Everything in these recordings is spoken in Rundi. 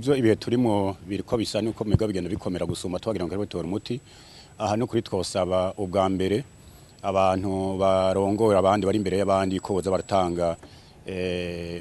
Nivyo ibihe turimo biriko bisa nuko mega bigenda bikomera gusumba twagira ngo bitora umuti. Aha no kuri twosaba ubwa mbere abantu barongora abandi bari imbere y'abandi ko boza baratanga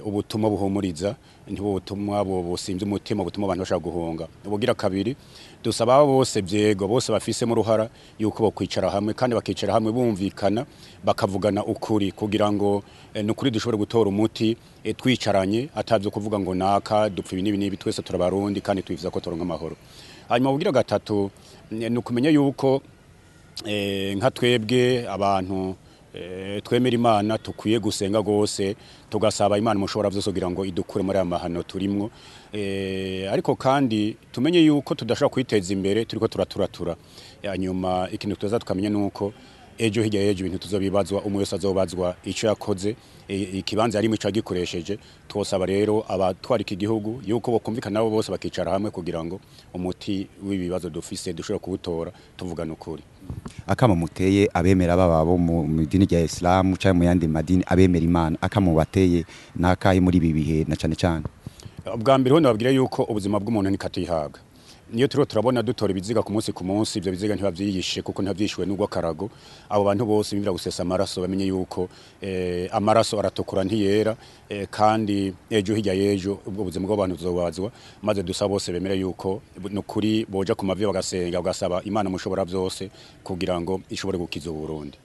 ubutumwa buhumuriza, ntibutumwa busimvye umutima, ubutumwa abantu bashaka guhunga. Ubugira kabiri dusaba bose vyego bose bafise mu ruhara yuko bokwicara hamwe kandi bakicara hamwe bumvikana bakavugana ukuri kugira ngo nukuri dushobore gutora umuti twicaranye atavyo kuvuga ngo naka dupfa ibi n'ibi n'ibi, twese turabarundi kandi twifuza ko turonka amahoro. Hanyuma ubugira gatatu ni ukumenya yuko nka twebwe abantu twemera Imana tukwiye gusenga gose tugasaba Imana mushobora byose kugira ngo idukure muri aya mahano turimwo, ariko kandi tumenye yuko tudashobora kwiteza imbere turiko turaturatura. Hanyuma ikintu tuza tukamenya nuko ejo hirya y'ejo ibintu tuzobibazwa, umwe wese azobazwa ico yakoze, ikibanza yarimo ico yagikoresheje. Twosaba rero abatwara iki gihugu yuko bokumvikana nabo bose bakicara hamwe kugira ngo umuti w'ibibazo dufise dushobore kuwutora tuvugana ukuri. Akamo muteye abemera baba bo mu idini rya Islam canke mu yandi madini, abemera Imana, akamo bateye nakahe muri ibi bihe na cane cane? Ubwa mbere ho nababwira yuko ubuzima bw'umuntu ni katihaga. Niyo turiho turabona dutora ibiziga ku munsi ku munsi, ivyo biziga ntibavyiyishe kuko ntibavyishuwe n'urwo karago. Abo bantu bose bimvira gusesa amaraso bamenye yuko amaraso aratukura ntiyera, kandi ejo hirya y'ejo ubwo buzima bw'abantu buzobazwa. Maze dusaba bose bemere yuko nukuri boja ku mavi bagasenga bagasaba Imana mushobora byose kugira ngo ishobore gukiza Uburundi.